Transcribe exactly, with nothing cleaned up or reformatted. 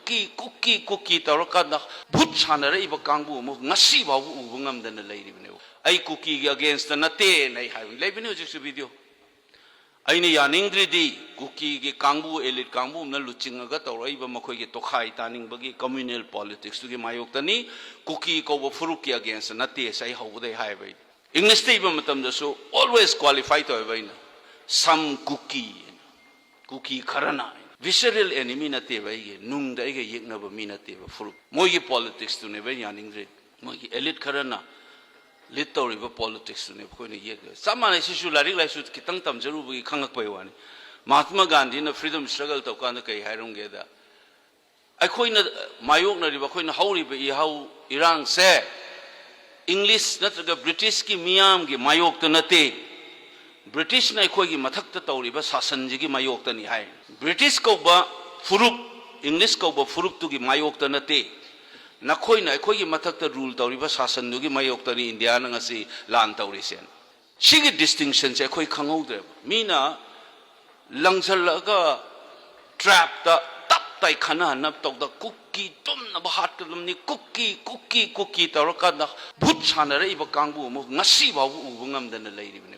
ꯀꯨꯀꯤ ꯀꯨꯀꯤ ꯀꯨꯀꯤ ꯇꯧꯔꯀꯥꯟꯗ ꯚꯨꯠ ꯁꯥꯟꯅꯔꯛꯏꯕ ꯀꯥꯡꯕꯨ ꯑꯃ ꯉꯁꯤ ꯐꯥꯎꯕ ꯎꯕ ꯉꯝꯗꯅ ꯂꯩꯔꯤꯕꯅꯦꯕ꯫ ꯑꯩ ꯀꯨꯀꯤꯒꯤ against ꯅꯠꯇꯦꯅ ꯑꯩ ꯍꯥꯏꯕꯅꯤ꯫ ꯂꯩꯕꯅꯤ ꯍꯧꯖꯤꯛꯁꯨ video꯫ ꯑꯩꯅ ꯌꯥꯅꯤꯡꯗ꯭ꯔꯤꯗꯤ ꯀꯨꯀꯤꯒꯤ ꯀꯥꯡꯕꯨ, elite ꯀꯥꯡꯕꯨ ꯑꯃꯅ ꯂꯨꯆꯤꯡꯉꯒ ꯇꯧꯔꯛꯏꯕ ꯃꯈꯣꯏꯒꯤ ꯇꯣꯈꯥꯏ ꯇꯥꯅꯤꯡꯕꯒꯤ communal politics ꯇꯨꯒꯤ ꯃꯥꯌꯣꯛꯇꯅꯤ꯫ ꯀꯨꯀꯤ ꯀꯧꯕ ꯐꯨꯔꯨꯞꯀꯤ against ꯅꯠꯇꯦ꯫ ꯑꯩ ꯍꯧꯕꯗꯩ ꯍꯥꯏꯕ ꯑꯩ꯫ English ꯇ ꯏꯕ ꯃꯇꯝꯗꯁꯨ always qualify ꯇꯧꯋꯦꯕ ꯑꯩꯅ꯫ Some ꯀꯨꯀꯤ, ꯀꯨꯀꯤ ꯈꯔꯅ꯫ Visceral enemy ꯅꯠꯇꯦꯕ ꯑꯩꯒꯤ, ꯅꯨꯡꯗ ꯑꯩꯒ ꯌꯦꯛꯅꯕ ꯃꯤ ꯅꯠꯇꯦꯕ ꯐꯨꯔꯨꯞ꯫ ꯃꯣꯏꯒꯤ politics ꯇꯨꯅꯦꯕ ꯑꯩ ꯌꯥꯅꯤꯡꯗ꯭ꯔꯤ꯫ ꯃꯣꯏꯒꯤ elite ꯈꯔꯅ lead ꯇꯧꯔꯤꯕ politics ꯇꯨꯅꯦꯕ ꯑꯩꯈꯣꯏꯅ ꯌꯦꯛꯇꯣꯏꯁꯦ꯫ ꯆꯞ ꯃꯥꯟꯅꯩ꯫ ꯁꯤꯁꯨ ꯂꯥꯏꯔꯤꯛ ꯂꯥꯏꯁꯨ ꯈꯤꯇꯪ ꯇꯝꯖꯔꯨꯕꯒꯤ ꯈꯪꯉꯛꯄꯩ ꯋꯥꯅꯤ꯫ ꯃꯍꯥꯇꯃꯥ ꯒꯥꯟꯙꯤꯅ freedom struggle ꯇꯧꯀꯥꯟꯗ ꯀꯩ ꯍꯥꯏꯔꯝꯒꯦꯗ, ꯑꯩꯈꯣꯏꯅ ꯃꯥꯌꯣꯛꯅꯔꯤꯕ, ꯑꯩꯈꯣꯏꯅ ꯍꯧꯔꯤꯕ ꯏꯍꯧ ꯏꯔꯥꯡꯁꯦ English ꯅꯠꯇ꯭ꯔꯒ British ꯀꯤ ꯃꯤꯌꯥꯝꯒꯤ ꯃꯥꯌꯣꯛꯇ ꯅꯠꯇꯦ, British ꯅ ꯑꯩꯈꯣꯏꯒꯤ ꯃꯊꯛꯇ ꯇꯧꯔꯤꯕ ꯁꯥꯁꯟꯁꯤꯒꯤ ꯃꯥꯌꯣꯛꯇꯅꯤ ꯍꯥꯏ꯫ British ꯀꯧꯕ ꯐꯨꯔꯨꯞ, English ꯀꯧꯕ ꯐꯨꯔꯨꯞꯇꯨꯒꯤ ꯃꯥꯌꯣꯛꯇ ꯅꯠꯇꯦ, ꯅꯈꯣꯏꯅ ꯑꯩꯈꯣꯏꯒꯤ ꯃꯊꯛꯇ rule ꯇꯧꯔꯤꯕ ꯁꯥꯁꯟꯗꯨꯒꯤ ꯃꯥꯌꯣꯛꯇꯅꯤ ꯏꯟꯗꯤꯌꯥꯅ ꯉꯁꯤ ꯂꯥꯟ ꯇꯧꯔꯤꯁꯦ꯫ ꯁꯤꯒꯤ distinction ꯁꯦ ꯑꯩꯈꯣꯏ ꯈꯪꯍꯧꯗ꯭ꯔꯦꯕ꯫ ꯃꯤꯅ ꯂꯪꯁꯜꯂꯛꯑꯒ trap ꯇ ꯇꯞ ꯇꯥꯏ ꯈꯟꯅꯍꯟꯅꯕ ꯇꯧꯗ, ꯀꯨꯀꯤ ꯇꯨꯝꯅꯕ ꯍꯥꯠꯀꯗꯕꯅꯤ, ꯀꯨꯀꯤ, ꯀꯨꯀꯤ, ꯀꯨꯀꯤ ꯇꯧꯔꯀꯥꯟꯗ ꯚꯨꯠ ꯁꯥꯟꯅꯔꯛꯏꯕ ꯀꯥꯡꯕꯨ ꯑꯃ ꯉꯁꯤ ꯐꯥꯎꯕ ꯎꯕ ꯉꯝꯗꯅ ꯂꯩꯔꯤꯕꯅꯦꯕ꯫